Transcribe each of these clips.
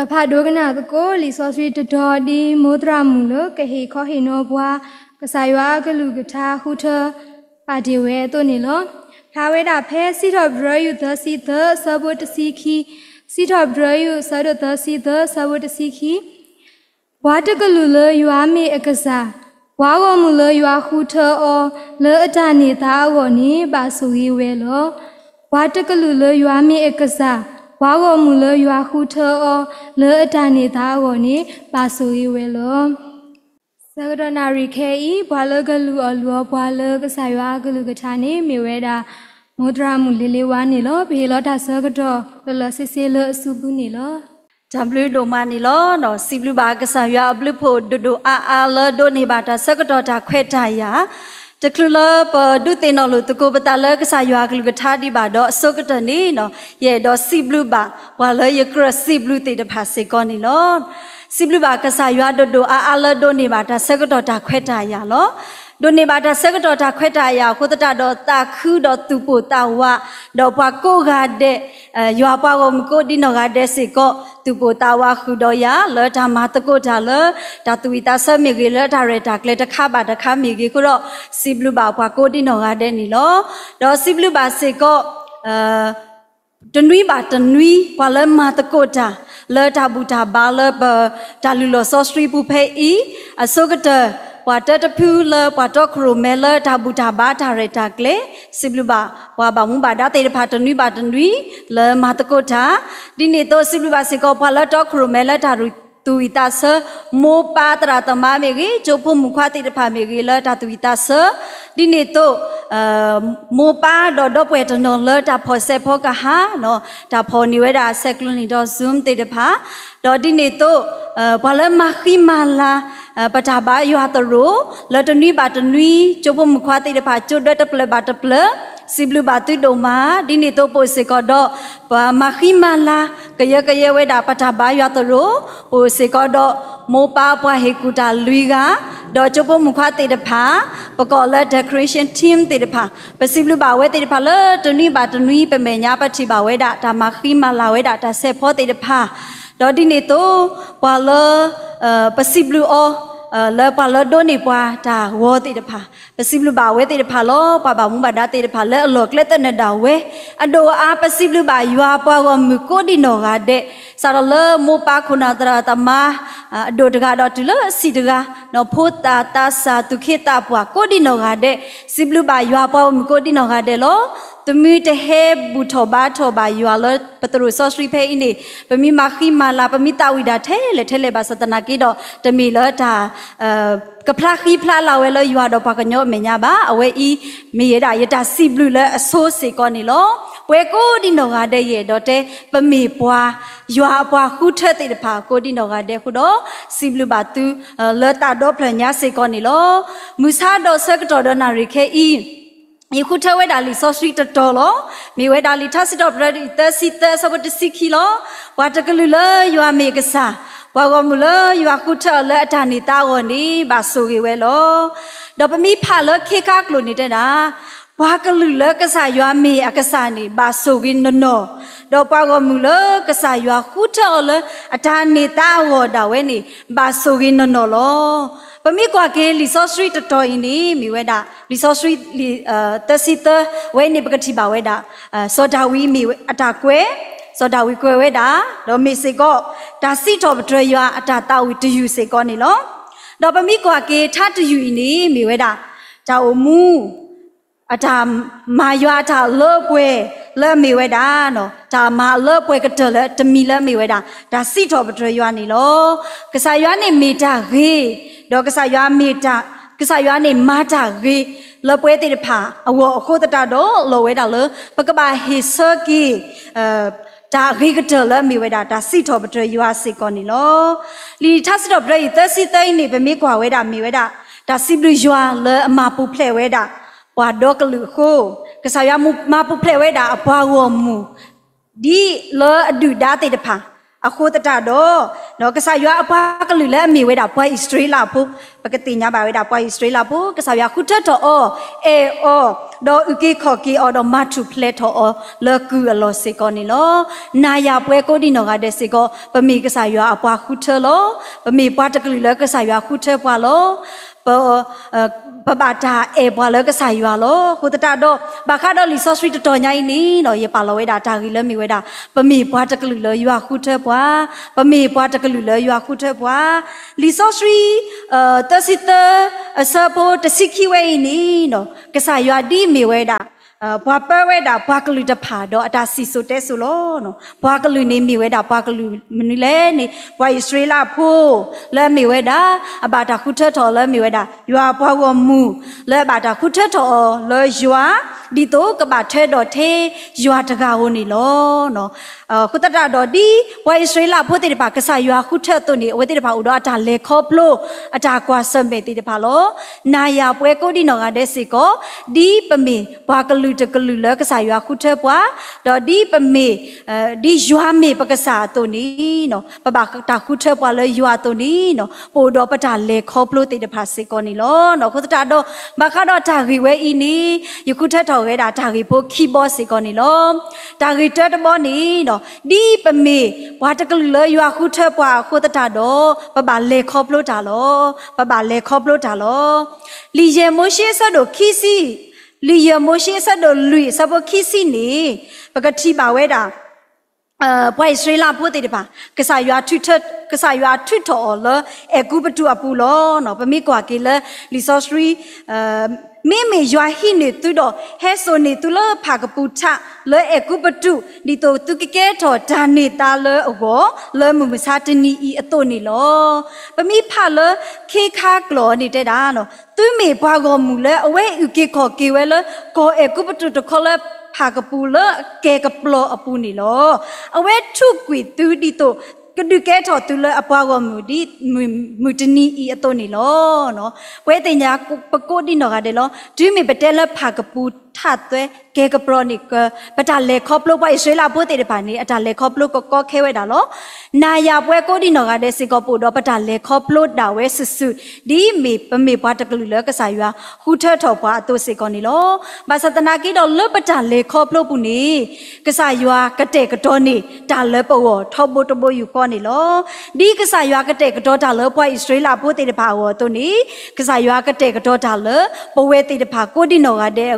ပဖးဒိကနၣ်သကိး လံာ်စီဆှံတတီၤ ဒ်မိၢ်သရၣ်မုၣ်လၢကဟ့ၣ်ခီဟ့ၣ်နီၤပှၤ ကစၢ်ယွၤအကလုၢ်ကထါ ဃုထၢပာ်တ့ၢ်ဝဲအသိးန့ၣ်လီၤ. ဖျါဝဲဒၣ်ဖဲ စံးထီၣ်ပတြၢၤယုၢ်သၢဆံသၢ ဆၢဖိတဆံခံ, စံးထီၣ်ပတြၢၤယုၢ် ဆၢဒိၣ်သၢဆံသၢ ဆၢဖိတဆံခံ, ပှၤတကလုာ်လၢယွၤမ့ၢ်အကစၢ်, ပှၤဂီၢ်မုၢ်လၢယွၤဃုထၢအီၤ လၢအတၢ်န့ၢ်သါအဂီၢ်န့ၣ် ဘၣ်ဆိၣ်ဂ့ၤဝဲလီၤ. ပှၤတကလုာ်လၢယွၤမ့ၢ်အကစၢ်, ပှၤဂီၢ်မုၢ်လၢယွၤဃုထၢအီၤ လၢအတၢ်န့ၢ်သါအဂီၢ်န့ၣ် ဘၣ်ဆိၣ်ဂ့ၤဝဲလီၤ. ဆၢကတီၢ်နၣ်ရံၣ်ခဲအံၤ ပှၤလၢကလူၤအီၣ်လူၤအီပှၤလၢကစၢ်ယွၤအကလုၢ်ကထါန့ၣ် မ့ၢ်ဝဲဒၣ် မိၢ်သရၣ်မုၣ်လ့လ့ဝါန့ၣ်လီၤ. ပဟ့ၣ်လီၤတၢ်ဆၢကတီၢ်လၢလၢဆ့ဆ့လၢအစုပူၤန့ၣ်လီၤ. တၢ်ဘျုးဒိၣ်မးန့ၣ်လီၤ. စံးဘျုးဘၣ်ကစၢ်ယွၤအဘျုးဖှိၣ်ဒိၣ်ဒိၣ်အါအါလၢဒိးန့ၢ်ဘၣ်တၢ်ဆၢကတီၢ်တၢ်ခွဲးတၢ်ယာ် တချုးလၢပဒုးသ့ၣ်နီၣ်လိာ်သကိးပသးလၢကစၢ်ယွၤအကလုၢ်ကထါဒံးဘၣ်ဒီးအဆိကတၢၢ်န့ၣ် ယအဲၣ်ဒိးစံးဘျုးဘၣ် ပှၤလၢယကြၢးစံးဘျုးသ့ၣ်တဖၣ်စ့ၢ်ကီးန့ၣ်လီၤ. စံးဘျုးဘၣ်ကစၢ်ယွၤဒိၣ်ဒိၣ်အါအါလၢဒိးန့ၢ်ဘၣ်တၢ်ဆၢကတီၢ်တၢ်ခွဲးတၢ်ယာ်လီၤ. ဒိးန့ၢ်ဘၣ်တၢ်ဆၢကတီၢ်တၢ်ခွဲးတၢ်ယာ်အဃိသတးဒီး သးခုဒီးသူၣ်ပိၢ်သးဝး ဒီးပှၤကိးဂၤဒဲး ယွၤပှၤဂီၢ်မုၢ်ကိးဒံနီၢ်ဂၤဒဲးစ့ၢ်ကီး သူၣ်ပိၢ်သးဝးဃုာ်ဒီးယၤ လၢတၢ်မၤသကိးတၢ်လၢ တၢ်သူၣ်ဝံၣ်သးဆၢမ့ၢ်ဂ့ၤ လၢတၢ်ရဲၣ်တၢ်ကျဲၤတခါဘၣ်တခါမ့ၢ်ဂ့ၤအဃိဒီး စံးဘျုးဘၣ်ပှၤကိးဒံနီၢ်ဂၤဒဲးန့ၣ်လီၤ. ဒီးစံးဘျုးဘၣ်စ့ၢ်ကီး တနွံဘၣ်တနွံ ပှၤလၢမၤသကိးတၢ် လၢတၢ်ဘူၣ်တၢ်ဘါလၢပတၢ်လုၢ်လီၢ်စီဆှံပူၤဖဲအံၤ အဆိကတၢၢ် ပှၤတၢတဖုလၢပှၤတီခိၣ်ရိၣ်မဲလၢတၢ်ဘူၣ်တၢ်ဘါတၢ်ရဲၣ်တၢ်ကျဲၤ စံးဘျုးဘၣ်ပှၤဘၣ်မူဘၣ်ဒါသ့ၣ်တဖၣ်တနွံဘၣ်တနွံ လၢမၤသကိးတၢ် ဒ်န့ၣ်အသိးစံးဘျုးဘၣ်စ့ၢ်ကီး ပှၤလၢတီခိၣ်ရိၣ်မဲလၢတၢ်သူၣ်ဝံၣ်သးဆၢ မိၢ်ပၢ်သရၣ်သမါမ့ၢ်ဂ့ၤ ကၠိဖိမုၣ်ခွါသ့ၣ်တဖၣ်မ့ၢ်ဂ့ၤ လၢတၢ်သူၣ်ဝံၣ်သးဆၢ ဒ်န့ၣ်အသိး မိၢ်ပၢ်ဒီးဒီပုၢ်ဝဲၢ်တနီၤလၢတၢ်ဖီၣ်စဲးဖီကဟၣ် တၢ်ဖီၣ်န့ၢ်ဝဲဒၣ်ဆဲးကျိးန့ၣ်ဒီး Zoom သ့ၣ်တဖၣ် ဒီးဒ်န့ၣ်အသိး ပှၤလၢမၤဃံမၤလၤ ပတၢ်ဘါယွၤသရိာ် လၢတနွံဘၣ်တနွံ ကၠိဖိမုၣ်ခွါသ့ၣ်တဖၣ် ကၠိဒၢတဖျၢၣ်ဘၣ်တဖျၢၣ် စံးဘျုးဘၣ်သုဒိၣ်မး ဒ်န့ၣ်အသိးပအိၣ်စ့ၢ်ကီးဒီး ပှၤမၤဃံမၤလၤ ကယၢကယဲဝဲဒၣ်ပတၢ်ဘါယွၤသရိာ် ပအိၣ်စ့ၢ်ကီးဒီး မိၢ်ပၢ်ပှၤဟ့ၣ်ကူၣ်တၢ်လွံၢ်ဂၤ ဒီးကၠိဖိမုၣ်ခွါသ့ၣ်တဖၣ် ပကိးလၢ decoration team သ့ၣ်တဖၣ် ပစံးဘျုးဘၣ်ဝဲသ့ၣ်တဖၣ်လၢတနွံဘၣ်တနွံ ပမဲာ်ညါပထံၣ်ဘၣ်ဝဲဒၣ် တၢ်မၤဃံမၤလၤဝဲဒၣ်တၢ်ဆဲးဖီသ့ၣ်တဖၣ် ဒီးဒ်န့ၣ်အသိး ပှၤလၢ ပစံးဘျုးအီၤ လၢပှၤလၢဒိးန့ၢ်ပှၤတၢ်ဂီၤသ့ၣ်တဖၣ် ပစံးဘျုးဘၣ်ဝဲသ့ၣ်တဖၣ်လီၤ. ပှၤဘၣ်မူဘၣ်ဒါသ့ၣ်တဖၣ်လၢအလီၢ်ကျဲသနၢၣ်ဒၣ်ဝဲ အဒိၣ်အါ ပစံးဘျုးဘၣ်ယွၤပှၤဂီၢ်မုၢ်ကိးဒံနီၢ်ဂၤဒဲး စးထီၣ်လၢမိၢ်ပၢ်ခိၣ်နၢ်သရၣ်သမါ အဒိၣ်တဂၤဒီးတုၤလၢအဆံးတဂၤ ဖိသၣ်သးစၢ်သူၣ်က့သးပှၢ်ကိးဒံနီၢ်ဂၤဒဲး စံးဘျုးဘၣ်ယွၤပှၤဂီၢ်မုၢ်ကိးဒံနီၢ်ဂၤဒဲးလီၤ. သုမ့ၢ်တဟဲဘူၣ်ထီၣ်ဘါထီၣ်ဘၣ်ယွၤလၢပသရိာ်စီဆှံဖဲအံၤန့ၣ် ပမ့ၢ်မၤဃံမၤလၤ ပမ့ၢ်သးဝံၣ်ဒၣ်ထဲလဲၣ်ထဲလဲၣ်ဘၣ်ဆၣ်သနာ်က့ဒီး တမ့ၢ်လၢတၢ် ကဖျါဃံဖျါလၤဝဲလၢယွၤဒီးပှၤကညီအမဲာ်ညါဘၣ်. အဝဲအံၤ မ့ၢ်ဝဲဒၣ်ယတၢ်စံးဘျုးလၢအဆိစ့ၢ်ကီးန့ၣ်လီၤ. ပှၤကိးဒံနီၢ်ဂၤဒဲးယအဲၣ်ဒိးတဲ ပမ့ၢ်ပှၤ ယွၤအပှၤဃုထၢသ့ၣ်တဖၣ်ကိးဒံနီၢ်ဂၤဒဲးအဃိဒီး စံးဘျုးဘၣ်သု လၢသးဒီဖျၢၣ်ညါစ့ၢ်ကီးန့ၣ်လီၤ. မုၢ်ဆါဒီးဆၢကတီၢ်ဒီးနၣ်ရံၣ်ခဲအံၤ ယဃုထၢဝဲဒၣ်လံာ်စီဆှံတတီၤလီၤ. မ့ၢ်ဝဲဒၣ်လံာ်ထါစံးထီၣ်ပတြၢၤသၢဆံသၢ အဆၢဖိတဆံခံလီၤ. ပှၤတကလုာ်လၢယွၤမ့ၢ်အကစၢ်, ပှၤဂီၢ်မုၢ်လၢယွၤဃုထၢအီၤလၢအတၢ်န့ၢ်သါအဂီၢ်န့ၣ် ဘၣ်ဆိၣ်ဂ့ၤဝဲလီၤ. ဒီးပမ့ၢ်ဖးလၢခ့ခါကျိာ်န့ၣ်တဲဒၣ်, ပှၤကလုာ်လၢကစၢ်ယွၤမ့ၢ်အကစၢ်န့ၣ် ဘၣ်ဆိၣ်ဂ့ၤနီၢ်နီၢ်, ဒီးပှၤဂီၢ်မုၢ်လၢကစၢ်ယွၤဃုထၢအီၤလၢအတၢ်န့ၢ်သါအဂီၢ်ဒၣ်ဝဲန့ၣ် ဘၣ်ဆိၣ်ဂ့ၤနီၢ်နီၢ်လီၤ. ပမ့ၢ်ကွၢ်က့ၤလံာ်စီဆှံတတီၤအံၤန့ၣ် မ့ၢ်ဝဲဒၣ် လံာ်စီဆှံ သၢဆံသၢ ဝဲအံၤန့ၣ် ပကထံၣ်ဘၣ်ဝဲဒၣ် စီၤဒၤဝံးမ့ၢ်အတၢ်ကွဲး, စီၤဒၤဝံးကွဲးဝဲဒၣ်, ဒီးမ့ၢ်စ့ၢ်ကီး တၢ်စံးထီၣ်ပတြၢၤယွၤအတၢ်သးဝံၣ်တယုၢ်စ့ၢ်ကီးန့ၣ်လီၤ. ဒီးပမ့ၢ်ကွၢ်က့ၤထါတယုၢ်အံၤန့ၣ် မ့ၢ်ဝဲဒၣ် တၢ်အိၣ်မူ အတၢ်မၤယွၤအတၢ်လၢပှဲၤလၢအမ့ၢ်ဝဲဒၣ်, တၢ်မၤလၢပှဲၤကတၢၢ်လၢတမံၤလၢအမ့ၢ်ဝဲဒၣ် တၢ်စံးထီၣ်ပတြၢၤယွၤန့ၣ်လီၤ. ကစၢ်ယွၤန့ၣ်မ့ၢ်တၢ်ဂ့ၤ, ဒီးကစၢ်ယွၤမ့ၢ်တၢ်, ကစၢ်ယွၤန့ၣ်မၤတၢ်ဂ့ၤ လၢပှဲၤသ့ၣ်တဖၣ်အဂီၢ်အဃိသတးဒီး လီၤဝဲဒၣ်လၢ ပကဘၣ်ဟ့ၣ်ဆၢက့ၤ တၢ်ဂ့ၤကတၢၢ်လၢအမ့ၢ်ဝဲဒၣ်တၢ်စံးထီၣ်ပတြၢၤယွၤစ့ၢ်ကီးန့ၣ်လီၤ. လံာ်ထါစံးထီၣ်ပတြၢၤအံၤ သၢဆံသၢအံၤန့ၣ် ပမ့ၢ်ကွၢ်ဝဲဒၣ်မ့ၢ်ဝဲဒၣ် တၢ်စံးဘျုးယွၤလၢအမၤပူၤဖျဲးဝဲဒၣ် ပှၤဒီကလုာ်အဃိ, ကစၢ်ယွၤမၤပူၤဖျဲးဝဲဒၣ်အပှၤဂီၢ်မုၢ် ဒ်လၢအဒုၣ်ဒါသ့ၣ်တဖၣ် အဃိသတးဒီး ကစၢ်ယွၤအပှၤကလုာ်လၢအမ့ၢ်ဝဲဒၣ်ပှၤအံၣ်စရ့လးဖိ, ပကသ့ၣ်ညါဘၣ်ဝဲဒၣ်ပှၤအံၣ်စရ့လးဖိ ကစၢ်ယွၤဃုထၢထီၣ်အီၤ, အဲၣ်အီၤ, ဒီးအုၣ်က့ၤခီၣ်က့ၤအီၤ ဒီးမၤထူၣ်ဖျဲးထီၣ်အီၤလၢကုၢ်အလီၢ်စ့ၢ်ကီးန့ၣ်လီၤ. နၤယၤပှၤကိးဒံနီၢ်ဂၤဒဲးစ့ၢ်ကီး ပမ့ၢ်ကစၢ်ယွၤအပှၤဃုထၢလီၤ. ပမ့ၢ်ပှၤတကလုာ်လၢကစၢ်ယွၤဃုထၢပှၤလီၤ. ပ ပဘၣ်တၢ်အဲၣ်ပှၤလၢကစၢ်ယွၤလီၤ. အဃိသတးဒီး ဘၣ်ဃးဒီးလံာ်စီဆှံတတီၤညါအံၤန့ၣ် ယပာ်လီၤဝဲဒၣ်တၢ်ဂ့ၢ်လၢမ့ၢ်ဝဲဒၣ် ပမ့ၢ်ပှၤတကလုာ်လၢယွၤဃုထၢပှၤ, ပမ့ၢ်ပှၤတကလုာ်လၢယွၤဃုထၢပှၤ. လံာ်စီဆှံ သၢဆံသၢ အဆၢဖိတဆံခံဝဲအံၤန့ၣ် ကစၢ်ယွၤဒ်အမ့ၢ်ဝဲဒၣ် ပှၤပၢဝဲဒၣ်ပှၤကလုာ်တဖၣ်ဒီးအတၢ်စံၣ်စိၤတဲစိၤလီၤ. ပှၤကလုာ်န့ၣ်မ့ၢ်ဝဲဒၣ်ပှၤကလုာ်မနုၤလဲၣ်န့ၣ် ပှၤအံၣ်စရ့လးဖိ လၢအမ့ၢ်ဝဲဒၣ် အဘၣ်တၢ်ဃုထၢထီၣ်လၢမ့ၢ်ဝဲဒၣ် ယွၤအပှၤဂီၢ်မုၢ် လၢအဘၣ်တၢ်ဃုထၢထီၣ်အီၤလၢယွၤ ဒ်သိးကဘၣ်ထွဲဒီးထဲယွၤတဂၤဧိၤန့ၣ်လီၤ. အဃိသတးဒီး ဒ်ပှၤအံၣ်စရ့လးဖိသ့ၣ်တဖၣ် ကစၢ်ယွၤဃုထၢအသိးန့ၣ် အဝဲသ့ၣ်တဖၣ်အိၣ်ဒီးအတၢ်လဲၤခီဖျိ အတၢ်ကွၢ်ဆၢၣ်မဲာ်သ့ၣ်တဖၣ်လီၤ. နၤယၤပှၤကိးဒံနီၢ်ဂၤဒဲးစ့ၢ်ကီး ဒ်ပမ့ၢ်ပှၤကလုာ်တကလုာ်လၢကစၢ်ယွၤဃုထၢပှၤ, ဒီးဒ်ပမ့ၢ် ဒ်ယွၤမ့ၢ်ပကစၢ်အသိးန့ၣ် ပဘၣ်တၢ်ဃုထၢပှၤလၢယွၤအသိးန့ၣ် ပအိၣ်ဒီးပတၢ်လဲၤခီဖျိသ့ၣ်တဖၣ်စ့ၢ်ကီးန့ၣ်လီၤ. အဃိသတးဒီး ဘၣ်ဃးဒီးတၢ်ဂ့ၢ်ဝဲအံၤန့ၣ် ယဃုထၢထီၣ်ဝဲဒၣ်တၢ်ဂ့ၢ်ဖိခံဘီစ့ၢ်ကီးန့ၣ်လီၤ. တၢ်ဂ့ၢ်တၢတဘီန့ၣ် ဒ်ပမ့ၢ်ပှၤတကလုာ်လၢယွၤဃုထၢပှၤအဃိသတးဒီး ပဘၣ်လဲၤခီဖျိတၢ်လီၤ. ပဘၣ်လဲၤခီဖျိတၢ်လီၤ. လံာ်ယဲၢ်မိၤၡ့အဆၢဒိၣ်ခံဆံ, လံာ်ယဲၢ်မိၤၡ့အဆၢဒိၣ်လွံၢ်အဆၢဖိခံဆံန့ၣ် ပကထံၣ်ဘၣ်ဝဲဒၣ် ပှၤအံၣ်စရ့လးဖိသ့ၣ်တဖၣ် ကစၢ်ယွၤထုးထီၣ်အီၤလၢအဲၤကူပတူးအပူၤလီၤ. ပမ့ၢ်ကွၢ်က့ၤလၢလံာ်စီဆှံ မ့မ့ၢ်ယွၤဟံးန့ၢ်သုဒီး ဟဲစိာ်န့ၢ်သုလၢဖၣ်ကပူၤထးလၢအဲၤကူပတူး ဒ်သိးသုကကဲထီၣ်တၢ်န့ၢ်သါလၢအဂီၢ် လၢမုၢ်မဆါတနံၤအံၤအသိးန့ၣ်လီၤ. ပမ့ၢ်ဖးလၢခ့ခါကျိာ်န့ၣ်တဲဒၣ် သုမ့ၢ်ပှၤဂီၢ်မုၢ်လၢအဝဲအုၣ်က့ၤခီၣ်က့ၤဝဲလၢ ကီၢ်အဲၤကူပတူးတခီလၢဖၣ်ကပူၤလၢအကဲၤကပျီၤအပူၤန့ၣ်လီၤ. အဝဲထုးကွံာ်သုဒ်သိး ကဒုးကဲထီၣ်သုလၢအပှၤဂီၢ်မုၢ်ဒ်မုၢ်တနံၤအံၤအသိးန့ၣ်လီၤ. ပဝဲသ့ၣ်ညါပကိးဒံနီၢ်ဂၤဒဲးလီၤ. တုၤမ့ၢ်ပတဲလၢဖၣ်ကပူၤထးသွဲကဲၤကပျီၤန့ၣ် ပတၢ်လဲၤခီဖျိပှၤအံၣ်စရ့လးဖိသ့ၣ်တဖၣ်န့ၣ် အတၢ်လဲၤခီဖျိကကီခဲဝဲဒၣ်လီၤ. နၤယၤပှၤကိးဒံနီၢ်ဂၤဒဲးစ့ၢ်ကီး ပအိၣ်ဒီးပတၢ်လဲၤခီဖျိဒၣ်ဝဲစုာ်စုာ် ဒ်မ့ၢ်ပမ့ၢ်ပှၤတကလုာ်လၢကစၢ်ယွၤဃုထၢထီၣ်ပှၤအသိးစ့ၢ်ကီးန့ၣ်လီၤ. ဘၣ်ဆၣ်သနာ်က့ဒီးလၢပတၢ်လဲၤခီဖျိပူၤန့ၣ် ကစၢ်ယွၤကတဲာ်ကတီၤန့ၢ်တၢ်လၢပဂီၢ်ထီဘိတဘိယူၢ်ဃီန့ၣ်လီၤ. ဒ်ကစၢ်ယွၤကတဲာ်ကတီၤတၢ်လၢပှၤအံၣ်စရ့လးဖိသ့ၣ်တဖၣ်အဂီၢ်အသိးန့ၣ် ကစၢ်ယွၤကတဲာ်ကတီၤတၢ်လၢပဝဲသ့ၣ်တဖၣ်ကိးဒံနီၢ်ဂၤဒဲး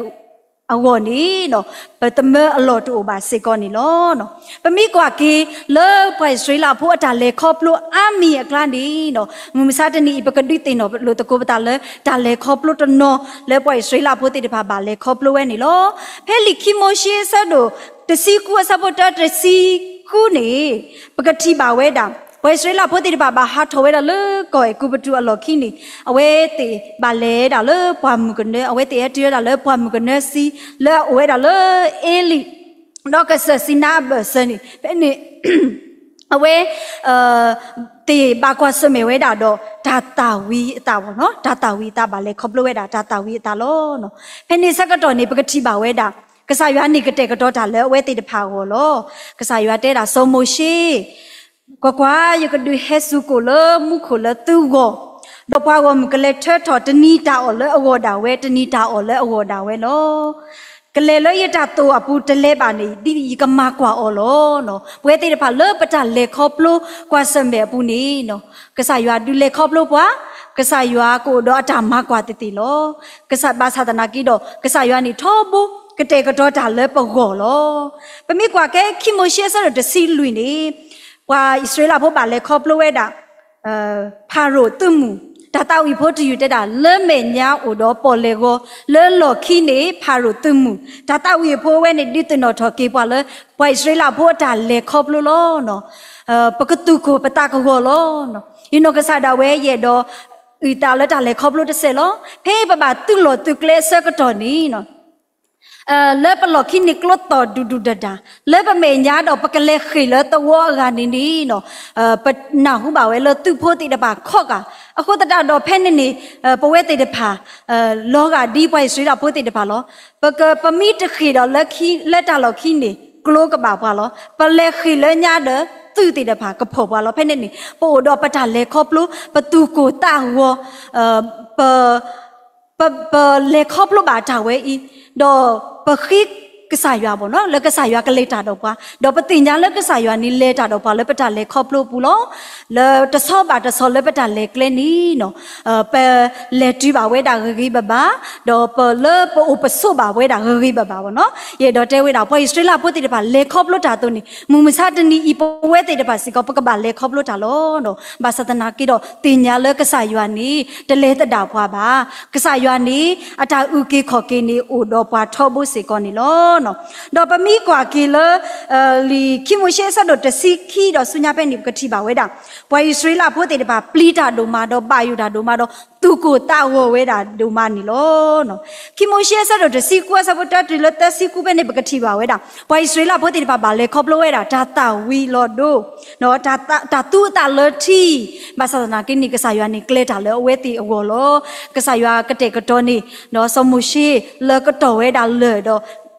အဂီၢ်န့ၣ် ပသမၢအလီၢ်တအိၣ်ဘၣ်စ့ၢ်ကီးန့ၣ်လီၤ. ပမ့ၢ်ကွၢ်က့ၤလၢပှၤအံၣ်စရ့လးဖိအတၢ်လဲၤခီဖျိအါမံၤအကျါန့ၣ် မုၢ်မဆါတနံၤအံၤ ပကဒုးသ့ၣ်နီၣ်လိာ်သကိးပသးလၢ တၢ်လဲၤခီဖျိတနီၤလၢပှၤအံၣ်စရ့လးဖိသ့ၣ်တဖၣ်ဘၣ်လဲၤခီဖျိဝဲန့ၣ်လီၤ. ဖဲလံာ်ခံမိၤၡ့အဆၢဒိၣ်တဆံဃုအဆၢဖိတၢတဆံဃုန့ၣ် ပကထံၣ်ဘၣ်ဝဲဒၣ် ပှၤအံၣ်စရ့လးဖိသ့ၣ်တဖၣ်ဘၣ်ဟးထီၣ်ဝဲဒၣ်လၢကီၢ်အဲၤကူပတူးအလီၢ်ခံန့ၣ် အဝဲသ့ၣ်ဘၣ်လဲၤဒၣ်လၢပှၢ်မုၢ်ကနၢ အဝဲသ့ၣ်ဟဲတုၤဝဲဒၣ်လၢပှၢ်မုၢ်ကနၢဆံ လၢအအိၣ်ဝဲဒၣ်လၢအ့လံၣ် ဒီးကစၢၢ်စံနါအဘၢၣ်စၢၤန့ၣ် ဖဲန့ၣ် အဝဲ သ့ၣ်ဘၣ်ကွၢ်ဆၢၣ်မဲာ်ဝဲဒၣ်ဒီး တၢ်သၣ်ဝံၤအသးဘၣ်နီၤ, တၢ်သၣ်ဝံၤအသးဘၣ်လဲၤခီဖျိဝဲဒၣ် တၢ်သၣ်ဝံၤအသးလီၤ. ဖဲန့ၣ်ဆၢကတီၢ်န့ၣ် ပကထံၣ်ဘၣ်ဝဲဒၣ် ကစၢ်ယွၤန့ၣ်ကတဲာ်ကတီၤတၢ်လၢအဝဲသ့ၣ်တဖၣ်အဂီၢ်လီၤ. ကစၢ်ယွၤတဲဒၣ်စီၤမိၤၡ့ ကွၢ်ကွၢ်, ယကဒုးဟဲစူၤကိၣ်လၢမူခိၣ်လၢသုဂီၢ်, ဒီးပှၤဂီၢ်မုၢ်ကလဲၤထၢထီၣ်တနံၤတၢ်အီၣ်လၢအဂီၢ်ဒၣ်ဝဲ တနံၤတၢ်အီၣ်လၢအဂီၢ်ဒၣ်ဝဲလီၤ. ကလဲၤလၢယတၢ်သိၣ်အပူၤတလဲၤဘၣ်န့ၣ် ဒ်ယကမၤကွၢ်အီၤလီၤ. ပဝဲသ့ၣ်တဖၣ်လၢပတၢ်လဲၤခီဖျိကွၢ်ဆၢၣ်မဲာ်အပူၤန့ၣ် ကစၢ်ယွၤဒုးလဲၤခီဖျိပှၤ, ကစၢ်ယွၤကအိၣ်ဒီးအတၢ်မၤကွၢ်သ့ၣ်သ့ၣ်လီၤ. ကစၢ်ဘၣ်ဆၣ်သနာ်က့ဒီး ကစၢ်ယွၤန့ၣ်ထီဘိ ကတဲာ်ကတီၤတၢ်လၢပဂီၢ်လီၤ. ပမ့ၢ်ကွၢ်က့ၤခံမိၤၡ့အဆၢဒိၣ်တဆံလွံၢ်န့ၣ် ပှၤအံၣ်စရ့လးဖိဘၣ်လဲၤခီဖျိဝဲဒၣ် ဖၤရိၤသုးမုၢ်, တၢ်သးဝံၣ်ဖိတယုၢ်တဲဒၣ် လၢမဲာ်ညါအိၣ်ဒီးပီၣ်လဲၣ်ဂီၤ လၢလီၢ်ခံန့ၣ် ဖၤရိၤသုးမုၢ်, တၢ်သးဝံၣ်အဖိဝဲန့ၣ် ဒုးသ့ၣ်နီၣ်ထီၣ်က့ၤပှၤလၢ ပှၤအံၣ်စရ့လးဖိအတၢ်လဲၤခီဖျိလီၤ. ပကသူၣ်ကိၢ်ပသးကဂီၤလီၤ. ယနီၢ်ကစၢ်ဒၣ်ဝဲယအဲၣ်ဒိး အုၣ်သးလၢတၢ်လဲၤခီဖျိတစဲးလီၤ. ဖဲပဘၣ်သုးလီၢ်သုးကျဲအဆၢကတီၢ်န့ၣ် လၢပလီၢ်ခံန့ၣ်ကျိသီၣ်ဒူၣ်ဒူၣ်ဒၣ်ဒၣ်, လၢပမဲာ်ညါဒီးပကလဲၤဃ့ၢ်လၢသဝီအဂၤန့ၣ်န့ၣ် ပနၢ်ဟူဘၣ်ဝဲလၢသုးဖိသ့ၣ်တဖၣ်ခီၣ်ကၢ်, အဃိသတးဒီးဖဲန့ၣ်န့ၣ် ပဝဲသ့ၣ်တဖၣ် လီၤဂာ်ဒ်ပှၤအံၣ်စရ့လးဖိသ့ၣ်တဖၣ်လီၤ. ပက ပမ့ၢ်တဃ့ၢ်ဒီးလၢခံ လၢတၢ်လီၢ်ခံန့ၣ် ကျိကဘၣ်ပှၤလီၤ. ပလဲၤဃ့ၢ်လၢညါဒီး သုးသ့ၣ်တဖၣ်ကဖီၣ်ပှၤလီၤ. ဖဲန့ၣ်န့ၣ် ပအိၣ်ဒီးပတၢ်လဲၤခီဖျိ ပသူၣ်ကိၢ်သးဂီၤ, ပ ပ ပလဲၤခီဖျိဘၣ်တၢ်ဝဲအံၤ, ဒီးပဃ့ကစၢ်ယွၤဘၣ်နီၤ လၢကစၢ်ယွၤကလဲၤတၢ်ဒီးပှၤ, ဒီးပသ့ၣ်ညါလၢကစၢ်ယွၤန့ၣ်လဲၤတၢ်ဒီးပှၤလၢပတၢ်လဲၤခီဖျိအပူၤလီၤ. လၢတဆီဘၣ်တဆီလၢပတၢ်လဲၤကျဲန့ၣ်နီၤ, ပလဲၤတုၤဘၣ်ဝဲဒၣ်ဂ့ၤဂ့ၤဘၣ်ဘၣ်, ဒီးပလၢပအိၣ်ပဆိးဘၣ်ဝဲဒၣ်ဂ့ၤဂ့ၤဘၣ်ဘၣ်ဘ�ၣ်နီၤ. ယအဲၣ်ဒိးတဲဝဲဒၣ် ပှၤအံၣ်စရ့လးဖိသ့ၣ်တဖၣ်လဲၤခီဖျိတၢ်အသိးန့ၣ် မုၢ်မဆါတနံၤအံၤ ပဝဲသ့ၣ်တဖၣ်စ့ၢ်ကီး ပကဘၣ်လဲၤခီဖျိတၢ်လီၤ. ဘၣ်ဆၣ်သနာ်က့ဒီး သ့ၣ်ညါလၢကစၢ်ယွၤန့ၣ် တလဲၤသဒၣ်ပှၤဘၣ်. ကစၢ်ယွၤန့ၣ် အတၢ်အုၣ်က့ၤခီၣ်က့ၤန့ၣ် အိၣ်ဒီးပှၤထီဘိစ့ၢ်ကီးန့ၣ်လီၤ. ဒီးပမ့ၢ်ကွၢ်က့ၤလၢ လံာ်ခံမိၤၡ့အဆၢဒိၣ်တဆံခံဒီးဆူညါဖဲန့ၣ် ပကထံၣ်ဘၣ်ဝဲဒၣ် ပှၤအံၣ်စရ့လးဖိသ့ၣ်တဖၣ် ပျံၤတၢ်ဒိၣ်မးဒီးဘၣ်ယိၣ်တၢ်ဒိၣ်မးဒီး သူၣ်ကိၢ်သးဂီၤဝဲဒၣ်ဒိၣ်မးန့ၣ်လီၤ. ခံမိၤၡ့အဆၢဒိၣ်တဆံဃုအဆၢဖိတၢတုၤလၢသၢဆံဃုဖဲန့ၣ် ပကထံၣ်ဘၣ်ဝဲဒၣ် ပှၤအံၣ်စရ့လးဖိသ့ၣ်တဖၣ်ဘၣ်လဲၤခီဖျိဝဲဒၣ် တၢ်သၣ်ဝံၤလီၤဒိ တၢ်သူအသးလၢထံ, ဘၣ်ဆၣ်သနာ်က့န့ၣ် ကစၢ်ယွၤန့ၣ်ကျဲတၢ်လၢအဝဲသ့ၣ်အဂီၢ်လီၤ. ကစၢ်ယွၤကတဲာ်ကတီၤန့ၣ် ဒီးစီၤမိၤၡ့လၢကတီၢ်ဝဲဒၣ်လၢၢ်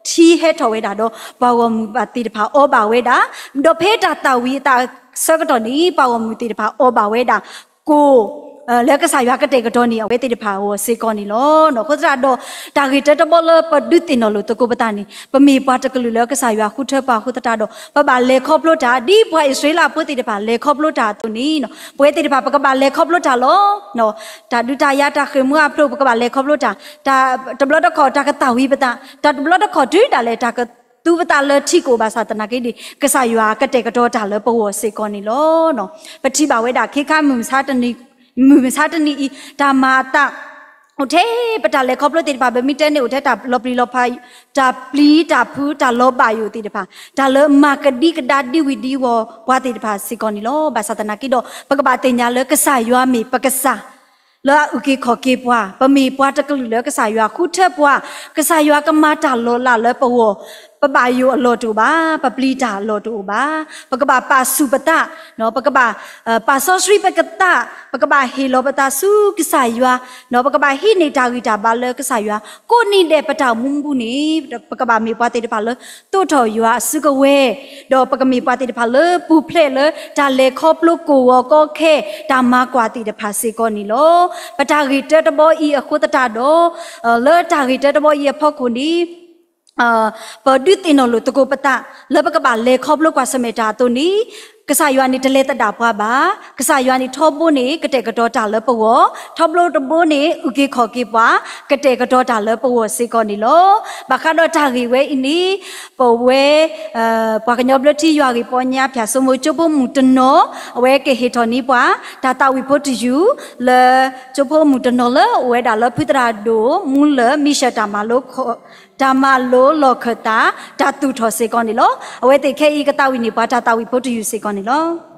ဒီး ထံဟဲထီၣ်ဝဲဒၣ်ဒီး ပှၤဂီၢ်မုၢ်ဘၣ်သ့ၣ်တဖၣ်အီဘၣ်ဝဲဒၣ်, ဒီးဖဲတၢ်သၣ်ဝံၤအသးဆၢကတီၢ်န့ၣ် ပှၤဂီၢ်မုၢ်သ့ၣ်တဖၣ်အီဘၣ်ဝဲဒၣ် ကိၣ် လၢကစၢ်ယွၤကတဲာ်ကတီၤန့ၣ် အဝဲသ့ၣ်တဖၣ်အဂီၢ်စ့ၢ်ကီးန့ၣ်လီၤ. အဃိသတးဒီး တၢ်ဂ့ၢ်တၢတဘီလၢပဒုးသ့ၣ်နီၣ်လိာ်သကိးပသးန့ၣ် ပမ့ၢ်ပှၤတကလုာ်လၢကစၢ်ယွၤဃုထၢပှၤအဃိသတးဒီး ပဘၣ်လဲၤခီဖျိတၢ် ဒ်ပှၤအံၣ်စရ့လးဖိသ့ၣ်တဖၣ်လဲၤခီဖျိတၢ်အသိးန့ၣ် ပဝဲသ့ၣ်တဖၣ် ပကဘၣ်လဲၤခီဖျိတၢ်လီၤ. တၢ်ဒုးတၢ်ယၤတၢ်ဃ့ၢ်မှံဟးဖျိး ပကဘၣ်လဲၤခီဖျိတၢ်, တဘျီတခီၣ်တၢ်ကသၣ်ဝံၤပသး, တၢ်တဘျီတခီၣ်တုၤဒၣ်လဲာ်တၢ်ကသူပသးလၢထံကအိၣ်ဘၣ်ဆၣ်သနာ်က့န့ၣ် ကစၢ်ယွၤကတဲာ်ကတီၤတၢ်လၢပဂီၢ်စ့ၢ်ကီးန့ၣ်လီၤ. ပထံၣ်ဘၣ်ဝဲဒၣ်ခ့ခါ မုၢ်မဆါတနံၤအံၤ တၢ်မၤအသး အိၣ်ထဲပတၢ်လဲၤခီဖျိသ့ၣ်တဖၣ် ပမ့ၢ်တဲန့ၣ် အိၣ်ထဲတၢ်လီၤပျံၤလီၤဖး တၢ်ပျံၤတၢ်ဖုး တၢ်လီၤဘၣ်ယိၣ်သ့ၣ်တဖၣ် တၢ်လၢမၤကဒံကဒါဒံဝံၤဒံဝီၤပှၤသ့ၣ်တဖၣ်စ့ၢ်ကီးန့ၣ်လီၤ. ဘၣ်ဆၣ်သနာ်က့ဒီး ပကဘၣ်သ့ၣ်ညါလၢကစၢ်ယွၤမ့ၢ်ပကစၢ် လၢအအုၣ်က့ၤခီၣ်က့ၤပှၤ, ပမ့ၢ်ပှၤတကလုာ်လၢကစၢ်ယွၤဃုထၢပှၤ, ကစၢ်ယွၤကမၤတၢ်လီၤလးလၢပဂီၢ်, ပဘၣ်ယိၣ်အလီၢ်တအိၣ်ဘၣ်, ပပျံၤတၢ်အလီၢ်တအိၣ်ဘၣ်, ပကဘၣ်ပာ်ဆူၣ်ပသး, ပကဘၣ် ပာ်စီဆှံပသး, ပကဘၣ်ဟ့ၣ်လီၤပသးဆူကစၢ်ယွၤ, ပကဘၣ်ဟံးန့ၢ်တၢ်ဂံၢ်တၢ်ဘါလၢကစၢ်ယွၤ, ကိးနံၤဒဲးပတၢ်အိၣ်မူပူၤန့ၣ် ပကဘၣ်မ့ၢ်ပှၤသ့ၣ်တဖၣ်လၢ သိးထီၣ်ယွၤအစုကဝဲၤ, ဒီးပကမ့ၢ်ပှၤသ့ၣ်တဖၣ်လၢပူၤဖျဲးလၢ တၢ်လဲၤခီဖျိကိၣ်ဂီၤကီခဲ တၢ်မၤကွၢ်သ့ၣ်တဖၣ်စ့ၢ်ကီးန့ၣ်လီၤ. ပတၢ်ဂ့ၢ်တၢတဘီအံၤအဃိသတးဒီး လၢတၢ်ဂ့ၢ်တၢတဘီအံၤအဖီခိၣ်န့ၣ် ပဒုးသ့ၣ်နီၣ်လိာ်သကိးပသး လၢပကဘၣ်လဲၤခီဖျိကွၢ်ဆၢၣ်မဲာ်တၢ်အသိးန့ၣ် ကစၢ်ယွၤန့ၣ်တလဲၤသဒၣ်ပှၤဘၣ်, ကစၢ်ယွၤန့ၣ်ထီဘိန့ၣ် ကတဲာ်ကတီၤတၢ်လၢပဂီၢ်, ထီဘိတဘိန့ၣ် အုၣ်က့ၤခီၣ်က့ၤပှၤ, ကတဲာ်ကတီၤတၢ်လၢပဂီၢ်စ့ၢ်ကီးန့ၣ်လီၤ. ဘၣ်ဃးဒီးတၢ်ဂ့ၢ်ဝဲအံၤန့ၣ် ပဝဲ ပှၤကညီဘျၢထံယွၤဂ့ၢ်ပီညါ ဖၠၣ်စိမိၤကၠိဖိမုၣ်တနီၤ အဝဲကဟ့ၣ်ထီၣ်န့ၢ်ပှၤ တၢ်သးဝံၣ်ဖိတယုၢ် လၢ ကၠိဖိမုၣ်တနီၤလၢ အိၣ်ဝဲဒၣ်လၢဖုသရၣ်ဒိၣ်မူလၢၢ် မံၡၢၣ်တၢ်မၤလိ တၢ်မၤလိလီၢ်ခၢၣ်သး တၢ်သူၣ်ထီၣ်စ့ၢ်ကီးန့ၣ်လီၤ. အဝဲသ့ၣ်ခဲအံၤကသးဝံၣ်န့ၢ်ပှၤတၢ်သးဝံၣ်ဖိတယုၢ်စ့ၢ်ကီးန့ၣ်လီၤ.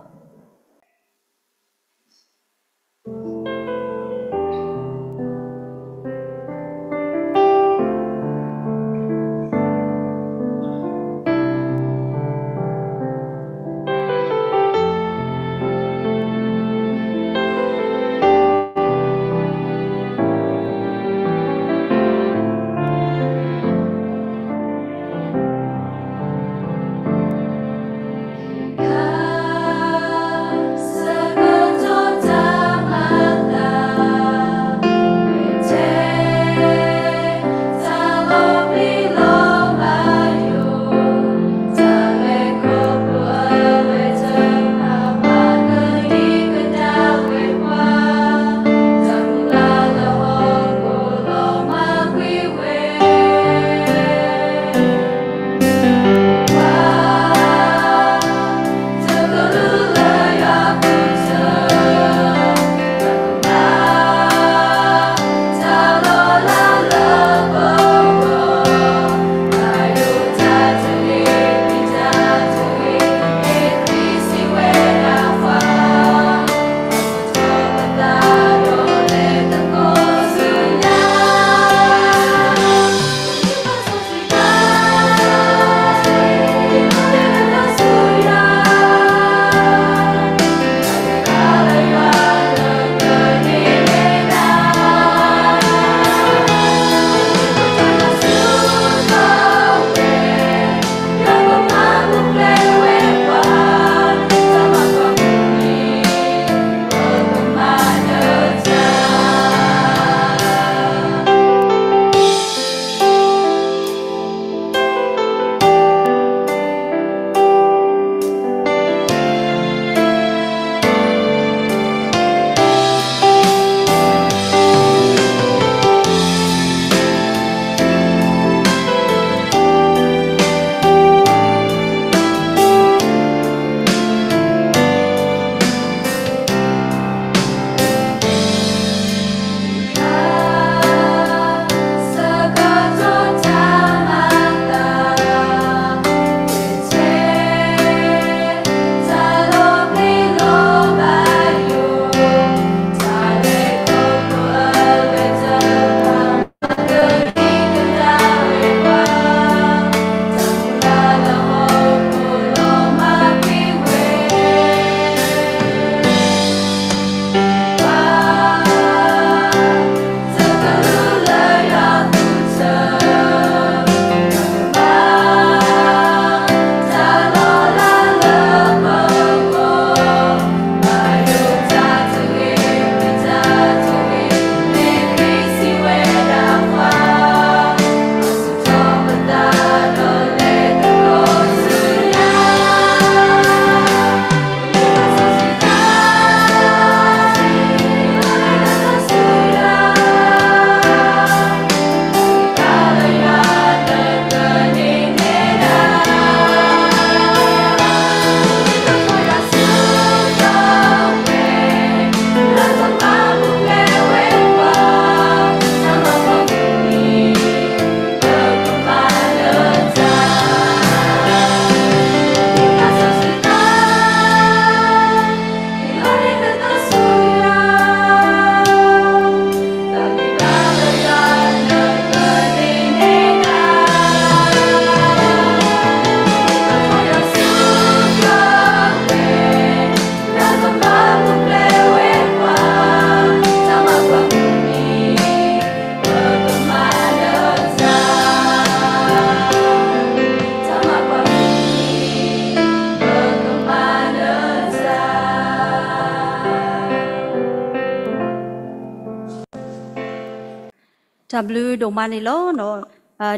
တၢ်ဘျုးဒိၣ်မးန့ၣ်လီၤ.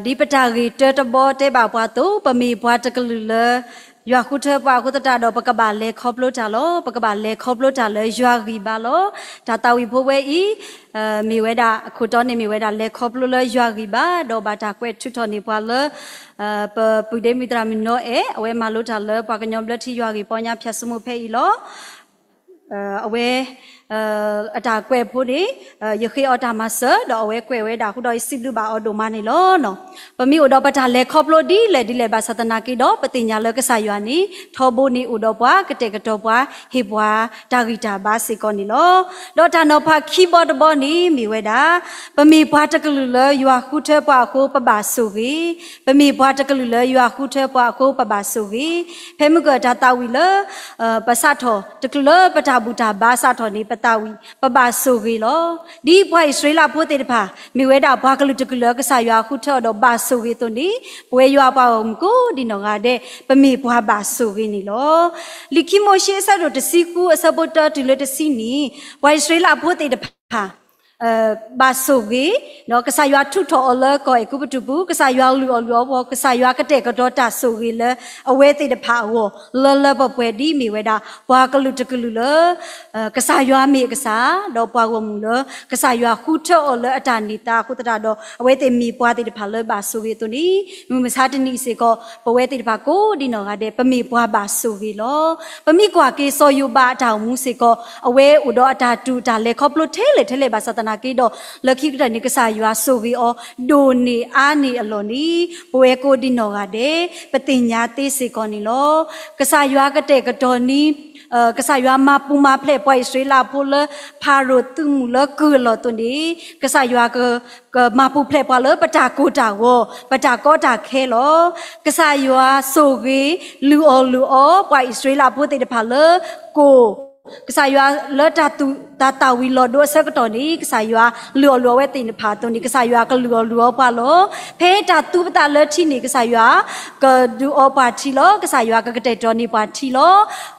ဒ်ပတၢ်ဂ့ၢ်တၢတဘီတဲဘၣ်ပှၤအသိး, ပမ့ၢ်ပှၤတကလုာ်လၢ ယွၤဃုထၢပှၤအဃိသတးဒီး ပကဘၣ်လဲၤခီဖျိတၢ်လီၤ. ပကဘၣ်လဲၤခီဖျိတၢ်လၢယွၤဂံၢ်ဘါလီၤ. တၢ်သးဝံၣ်ဖိဝဲအံၤ မ့ၢ်ဝဲဒၣ် အခိၣ်တီန့ၣ်မ့ၢ်ဝဲဒၣ် လဲၤခီဖျိလၢယွၤဂံၢ်ဘါ, ဒီးဘၣ်တၢ်ကွဲးထုးထီၣ်န့ၢ်ပှၤလၢ ပပုၢ်ဒ့မုၣ်သရၣ်မုၣ်နီအဲၣ်, အဝဲမၤလိတၢ်လၢပှၤကညီဘျၢထံယွၤဂ့ၢ်ပီညါဖၠၣ်စိမိၣ်ဖဲအံၤလီၤ. အဝဲ အတၢ်ကွဲးဖိန့ၣ် ယဃ့အီၤတၢ်မၤစၢၤ ဒီးအဝဲကွဲးဝဲဒၣ်အဃိဒီး ယစံးဘျုးဘၣ်အီၤဒိၣ်မးန့ၣ်လီၤ. ပမ့ၢ်အိၣ်ဒီးပတၢ်လဲၤခီဖျိဒ်လဲၣ်ဒ်လဲၣ်ဘၣ်ဆၣ်သနာ်က့ဒီး ပသ့ၣ်ညါလၢကစၢ်ယွၤန့ၣ် ထီဘိန့ၣ်အိၣ်ဒီးပှၤ ကတဲာ်ကတီၤပှၤ ဟ့ၣ်ပှၤတၢ်ဂံၢ်တၢ်ဘါစ့ၢ်ကီးန့ၣ်လီၤ. ဒီးတၢ်နီၤဖးခံဘီတဘီန့ၣ်မ့ၢ်ဝဲဒၣ် ပမ့ၢ်ပှၤတကလုာ်လၢယွၤဃုထၢပှၤအဃိ ပဘၣ်ဆိၣ်ဂ့ၤ, ပမ့ၢ်ပှၤတကလုာ်လၢယွၤဃုထၢပှၤအဃိ ပဘၣ်ဆိၣ်ဂ့ၤ, ဖဲမုၢ်ကၢၢ်တၢ်သးဝံၣ်လၢ ပစးထီၣ် တချုးလၢပတၢ်ဘူၣ်တၢ်ဘါစးထီၣ်န့ၣ် ပသးဝံၣ် ပဘၣ်ဆိၣ်ဂ့ၤလီၤ. ဒ်ပှၤအံၣ်စရ့လးဖိသ့ၣ်တဖၣ် မ့ၢ်ဝဲဒၣ်ပှၤကလုာ်တကလုာ်လၢကစၢ်ယွၤဃုထၢအီၤဒီးဘၣ်ဆိၣ်ဂ့ၤအသိးန့ၣ် ပဝဲယွၤအပှၤဂီၢ်မုၢ်ကိးဒံနီၢ်ဂၤဒဲး ပမ့ၢ်ပှၤဘၣ်ဆိၣ်ဂ့ၤန့ၣ်လီၤ. လံာ်ခံမိၤၡ့အဆၢဒိၣ်တဆံဃု အဆၢဖိတၢတုၤလၢတဆံန့ၣ် ပှၤအံၣ်စရ့လးဖိသ့ၣ်တဖၣ် ဘၣ်ဆိၣ်ဂ့ၤ, ဒီးကစၢ်ယွၤထုးထီၣ်အီၤလၢကီၢ်အဲၤကူပတူးပူၤ, ကစၢ်ယွၤလုၢ်အီၣ်လုၢ်အီပှၤ, ကစၢ်ယွၤကတဲာ်ကတီၤတၢ်ဆိၣ်ဂ့ၤလၢအဝဲသ့ၣ်တဖၣ်အဂီၢ် လၢလၢပှဲၤပှဲၤဒ်မ့ၢ်ဝဲဒၣ် ပှၤကလုာ်တကလုာ်လၢ ကစၢ်ယွၤမ့ၢ်အကစၢ်, ဒီးပှၤဂီၢ်မုၢ်လၢကစၢ်ယွၤဃုထၢအီၤလၢအတၢ်န့ၢ်သါအဃိသတးဒီး အဝဲသ့ၣ်မ့ၢ်ပှၤသ့ၣ်တဖၣ်လၢဘၣ်ဆိၣ်ဂ့ၤအသိးန့ၣ် မုၢ်မဆါတနံၤအံၤစ့ၢ်ကီး ပဝဲသ့ၣ်တဖၣ်ကိးဒံနီၢ်ဂၤဒဲး ပမ့ၢ်ပှၤဘၣ်ဆိၣ်ဂ့ၤလီၤ. ပမ့ၢ်ကွၢ်က့ၤစီၤယိၤဘးအတၢ်အိၣ်မူစ့ၢ်ကီး အဝဲအိၣ်ဒီးအတၢ်တူၢ်တၢ်လဲၤခီဖျိထဲလဲၣ်ထဲလဲၣ်ဘၣ်ဆၣ်သနာ်က့ဒီး လၢခံကတၢၢ်န့ၣ် ကစၢ်ယွၤဆိၣ်ဂ့ၤအီၤ ဒိၣ်န့ၢ်အါန့ၢ်အလီၢ်န့ၣ် ပဝဲကိးဒံနီၢ်ဂၤဒဲး ပသ့ၣ်ညါသ့စ့ၢ်ကီးန့ၣ်လီၤ. ကစၢ်ယွၤကတဲာ်ကတီၤန့ၣ် ကစၢ်ယွၤမၤပူၤမၤဖျဲးပှၤအံၣ်စရ့လးဖိလၢ ဖၤရိၤသုးမုၢ်လၢကုၢ်အလီၢ်အသိးန့ၣ် ကစၢ်ယွၤ ကမၤပူၤဖျဲးပှၤလၢပတၢ်ကိၢ်တၢ်ဂီၤ ပတၢ်ကီတၢ်ခဲလီၤ. ကစၢ်ယွၤဆိၣ်ဂ့ၤ လုၢ်အီၣ်လုၢ်အီ ပှၤအံၣ်စရ့လးဖိသ့ၣ်တဖၣ်လၢ ကိၢ် ကစၢ်ယွၤလၢတၢ်သူၣ် တၢ်သးဝံၣ်လီၤဒိအဆၢကတီၢ်န့ၣ် ကစၢ်ယွၤလုၢ်အီၣ်လုၢ်အီဝဲသ့ၣ်တဖၣ်အသိးန့ၣ် ကစၢ်ယွၤကလုၢ်အီၣ်လုၢ်အီပှၤလီၤ. ဖဲတၢ်သူပသးလၢထံန့ၣ် ကစၢ်ယွၤ ကဒုးအီပှၤထံလီၤ. ကစၢ်ယွၤကကတဲာ်ကတီၤန့ၢ်ပှၤထံလီၤ.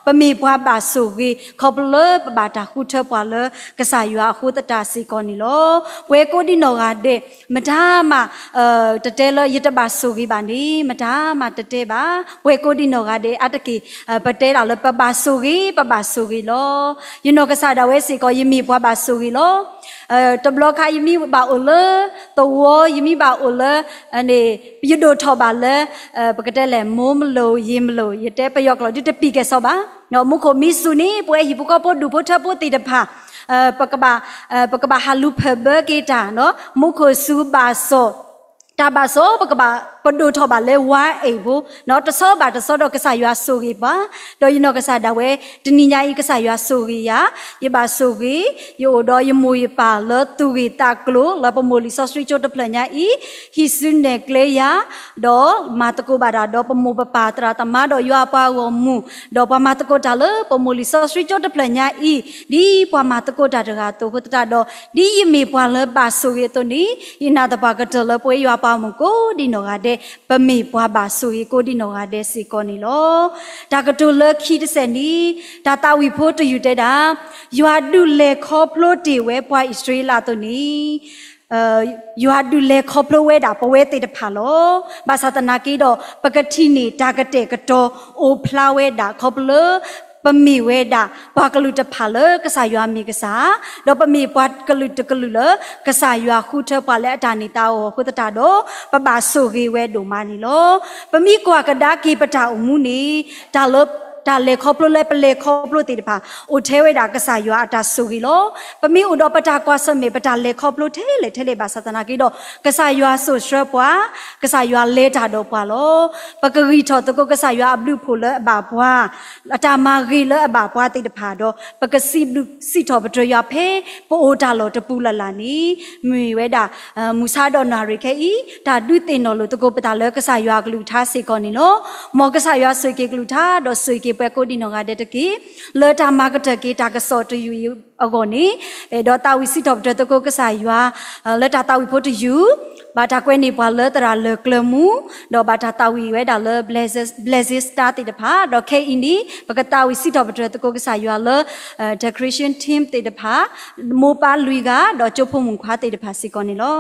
ပမ့ၢ်ပှၤဘၣ်ဆိၣ်ဂ့ၤ ခီဖျိလၢပဘၣ်တၢ်ဃုထၢပှၤလၢကစၢ်ယွၤအဃိသတးစ့ၢ်ကီးန့ၣ်လီၤ. ပဝဲကိးဒံနီၢ်ဂၤဒဲး မတၤမး တတဲလၢယတဘၣ်ဆိၣ်ဂ့ၤဘၣ်န့ၣ် မတၤမးတတဲဘၣ်. ပဝဲကိးဒံနီၢ်ဂၤဒဲးအါတက့ၢ် ပတဲဒၣ်လၢပဘၣ်ဆိၣ်ဂ့ၤ ပဘၣ်ဆိၣ်ဂ့ၤလီၤ. ယနီၢ်ကစၢ်ဒၣ်ဝဲစ့ၢ်ကီး ယမ့ၢ်ပှၤဘၣ်ဆိၣ်ဂ့ၤလီၤ. တဘျီခါယမ့ၢ်ဘၣ်အိၣ်လၢသဝီ ယမ့ၢ်ဘၣ်အိၣ်လၢ န့ၣ် ယဒိၣ်ထီၣ်ဘၣ်လၢ ပကတဲလဲၣ် မိုးမလို့ ရေမလို့ ယတဲပယီၤကျိာ်ဒ်တပံာ်ကဲၣ်ဆိးဘၣ်. မူခိၣ်မံဆူၣ်န့ၣ် ပဝဲဟံၣ်ဖိဃီဖိဒူၣ်ဖိထၢဖိသ့ၣ်တဖၣ် ပကဘၣ် ပကဘၣ်ဟးလူၤဖၢၣ်ဘၢက့ၤတၢ် မူခိၣ်စူၤဘၣ်စီၣ် တၢ်ဘၣ်စီၣ် ပကဘၣ် ပဒိၣ်ထီၣ်ဘၣ်လၢဝါအဲၣ်ဖိ တဆီဘၣ်တဆီဒီးကစၢ်ယွၤဆိၣ်ဂ့ၤပှၤ ဒီးယနီၢ်ကစၢ်ဒၣ်ဝဲ တနံၤညါအံၤ ကစၢ်ယွၤဆိၣ်ဂ့ၤယၤ ယဘၣ်ဆိၣ်ဂ့ၤ ယအိၣ်ဒီးယမိၢ်ယပၢ်လၢသူၣ်ဂ့ၢ်သးကျိၤ လၢပမိၢ်လံာ်စီဆှံကၠိတဖျၢၣ်ညါအံၤ ဟံးစုနဲၣ်ကျဲယၤ ဒီးမၤသကိးဘၣ်တၢ်ဒီးပမိၢ်ပပၢ်သရၣ်သမါဒီးယွၤအပှၤဂီၢ်မုၢ် ဒီးပှၤမၤသကိးတၢ်လၢပမိၢ်လံာ်စီဆှံကၠိတဖျၢၣ်ညါအံၤ ဒ်ပှၤမၤသကိးတၢ်တဂၤအသိးအဃိသတးဒီး ဒ်ယမ့ၢ်ပှၤလၢဘၣ်ဆိၣ်ဂ့ၤအသိးန့ၣ် ယနာ်သပှၢ်ကတၢၢ်လၢပဝဲယွၤအပှၤဂီၢ်မုၢ်ကိးဒံနီၢ်ဂၤဒဲး ပမ့ၢ်ပှၤဘၣ်ဆိၣ်ဂ့ၤကိးဒံနီၢ်ဂၤဒဲးစ့ၢ်ကီးန့ၣ်လီၤ. တၢ်ကတိၤလၢခံတစဲးန့ၣ် တၢ်သးဝံၣ်ဖိတယုၢ်တဲဒၣ် ယွၤဒုးလဲၤခီဖျိတ့ၢ်ဝဲပှၤအံၣ်စရ့လးအသိးန့ၣ် ယွၤဒုးလဲၤခီဖျိဝဲဒၣ်ပဝဲသ့ၣ်တဖၣ်လီၤ. ဘၣ်ဆၣ်သနာ်က့ဒီး ပကထံၣ်န့ၢ်တၢ်ကတဲာ်ကတီၤအိၣ်ဖျါဝဲဒၣ်ခီဖျိလၢ ပမ့ၢ်ဝဲဒၣ် ပှၤကလုာ်တဖၣ်လၢကစၢ်ယွၤမ့ၢ်ကစၢ်, ဒီးပမ့ၢ်ပှၤကလုာ်တကလုာ်လၢ ကစၢ်ယွၤဃုထၢပှၤလၢအတၢ်န့ၢ်သါအီၤအဃိသတးဒီး ပဘၣ်ဆိၣ်ဂ့ၤဝဲဒိၣ်မးန့ၣ်လီၤ. ပမ့ၢ်ကွၢ်ကဒါက့ၤပတၢ်အိၣ်မူန့ၣ် တၢ်လၢ တၢ်လဲၤခီဖျိလၢပလဲၤခီဖျိသ့ၣ်တဖၣ် အိၣ်ထဲဝဲဒၣ်ကစၢ်ယွၤအတၢ်ဆိၣ်ဂ့ၤလီၤ. ပမ့ၢ်အိၣ်ဒီးပတၢ်ကွၢ်ဆၢၣ်မဲာ် ပတၢ်လဲၤခီဖျိထဲလဲၣ်ထဲလဲၣ်ဘၣ်ဆၣ်သနာ်က့ဒီး ကစၢ်ယွၤစိာ်ဆှၢပှၤ, ကစၢ်ယွၤလဲၤတၢ်ဒီးပှၤလီၤ. ပကဂံၢ်ထီၣ်သကိးကစၢ်ယွၤအဘျုးအဖှိၣ်လၢအဘၣ်ပှၤ, အတၢ်မၤဂ့ၤလၢအဘၣ်ပှၤသ့ၣ်တဖၣ်ဒီး ပကစံးဘျုးစံးထီၣ်ပတြၢၤယွၤဖဲပအိၣ်တၢ်လီၢ်တပူၤလၢ်လၢ်န့ၣ် မ့ၢ်ဝဲဒၣ် မုၢ်ဆါဒီးနၣ်ရံၣ်ခဲအံၤ တၢ်ဒုးသ့ၣ်နီၣ်လိာ်သကိးပသးလၢကစၢ်ယွၤအကလုၢ်ကထါစ့ၢ်ကီးန့ၣ်လီၤ. မ်ကစၢ်ယွၤဆိၣ်ဂ့ၤက့ၤကလုၢ်ကထါ ဒီးဆိၣ်ဂ့ၤက့ၤပှၤကိးဒံနီၢ်ဂၤဒဲးတက့ၢ်. လၢတၢ်မၤကတၢၢ်က့ၤတၢ်ကစီၣ်တယုၢ်အံၤအဂီၢ်န့ၣ် အဲၣ်ဒိးသးဝံၣ်စံးထီၣ်ပတြၢၤသကိးကစၢ်ယွၤ လၢတၢ်သးဝံၣ်ဖိတယုၢ် ဘၣ်တၢ်ကွဲးန့ၢ်ပှၤလၢသရၣ်လၢၢ်ကျၢၤမူ ဒီးဘၣ်တၢ်သးဝံၣ်ဝဲဒၣ်လၢ Blessed Star သ့ၣ်တဖၣ် ဒီးခဲအံၤန့ၣ် ပကသးဝံၣ်စံးထီၣ်ပတြၢၤသကိးကစၢ်ယွၤလၢ Decoration Team သ့ၣ်တဖၣ် မိၢ်ပၢ်လွံၢ်ဂၤ ဒီးကၠိဖိမုၣ်ခွါသ့ၣ်တဖၣ်စ့ၢ်ကီးန့ၣ်လီၤ.